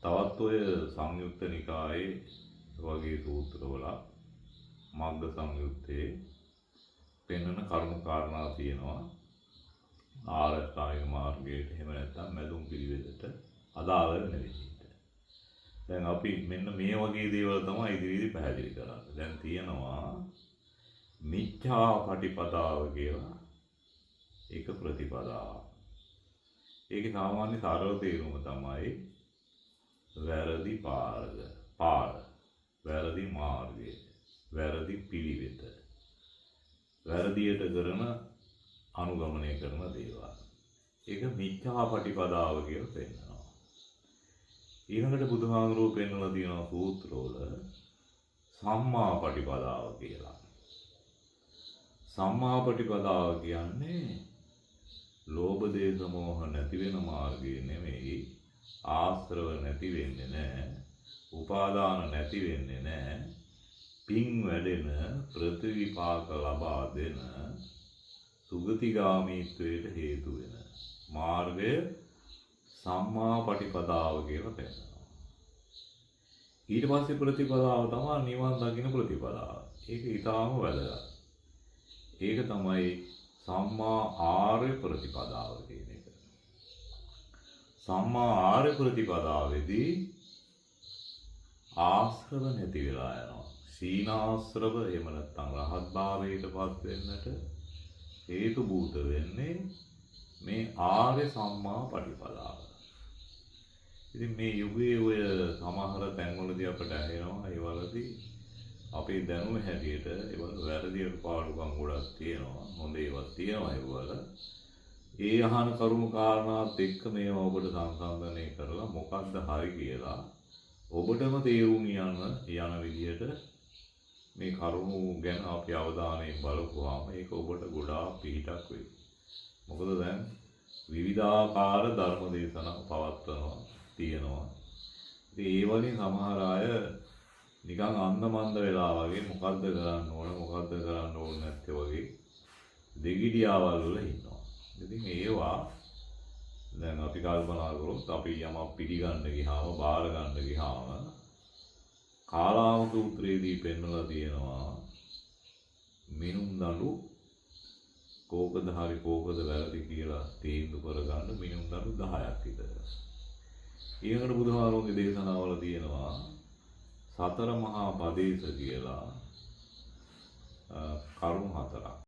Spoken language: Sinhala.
තවත් ඔය සංයුත්ත නිකායේ වගේ සූත්‍රවල මග්ග සංයුත්තේ පෙන්වන කරුණු කාරණා තියෙනවා. ආර්ය අෂ්ටාංගික මාර්ගයට එහෙම නැත්නම් මැදුම් පිළිවෙලට අදාළ වෙන විදිහට. දැන් අපි මෙන්න මේ වගේ දේවල් තමයි ඉදිරියේදී පැහැදිලි කරන්නේ. දැන් තියෙනවා මිච්ඡා පටිපදාව කියලා එක ප්‍රතිපදාවක්. ඒකේ සාමාන්‍ය සරල තේරුම තමයි වැරදි පාර, වැරදි මාර්ගය, වැරදි පිළිවෙත, වැරදියට කරන අනුගමනය කරන දේවල්. ඒක මිච්ඡා පටිපදාව කියලා පෙන්නනවා. ඊළඟට බුදුහාමුදුරුවෝ පෙන්වලා තියෙනවා සූත්‍රවල සම්මා පටිපදාව කියලා. සම්මා පටිපදාව කියන්නේ ලෝභ දේශ මොහ නැති වෙන මාර්ගය නෙමෙයි, ආශ්‍රව නැති වෙන්නේ නෑ, උපාදාන නැති වෙන්නේ නෑ, පින් වැඩෙන ප්‍රතිවිපාක ලබා දෙන සුගතිගාමීත්වයට හේතු වෙන මාර්ගය සම්මා පටිපදාව කියලා පෙන්නනවා. ඊට පස්සේ ප්‍රතිපදාව තමයි නිවන් දකින ප්‍රතිපදාව. ඒක ඊටාම වැදගත්. ඒක තමයි සම්මා ආර්ය ප්‍රතිපදාව කියන එක. සම්මා ආර්ය ප්‍රතිපදාවේදී ආශ්‍රව නැති වෙලා යනවා. සීනාශ්‍රව එහෙම නැත්නම් රහත් භාවයට පත් වෙන්නට හේතු භූත වෙන්නේ මේ ආර්ය සම්මා පටිපදාව. ඉතින් මේ යුගයේ ඔය සමහර තැන්වලදී අපට ඇහෙනවා ඒ වලදී අපේ දැනුම හැටියට ඒවල වැරදි අඩුපාඩුකම් ගොඩක් තියෙනවා. හොඳ ඒවාත් තියෙනවා ඒවල. ඒ අහන කරුණු කාරණාත් එක්ක මේවා ඔබට සංසන්දනය කරලා මොකද්ද හරි කියලා ඔබටම තේරුම් යන විදිහට මේ කරුණු ගැන අපි අවධානයෙන් බලපුවාම ඒක ඔබට ගොඩාක් පිහිටක් වෙයි. මොකද දැන් විවිධාකාර ධර්ම දේශනා පවත්වනවා තියෙනවා. ඉතින් ඒ වලින් සමහර අය නිකන් අන්දමන්ද වෙලා වගේ මොකද්ද කරන්න ඕන මොකද්ද කරන්න ඕන නැත්තේ වගේ දෙගිඩියාවල් වල ඉන්නවා. ඉතින් ඒවා දැන් අපි කල්පනා කරොත් අපි යමක් පිළිගන්න ගියාම බාර ගන්න ගියාම කාලාම සූත්‍රයේදී පෙන්වලා තියෙනවා මිනුම් දඬු කෝකද හරි කෝකද වැරදි කියලා තීන්දුව කරගන්න මිනුම් දඬු 10ක් විතර. ඊළඟට බුදුහාමුදුරුවෝගේ දේශනාවල තියෙනවා සතර මහා පදේශ කියලා කරුණු හතරක්.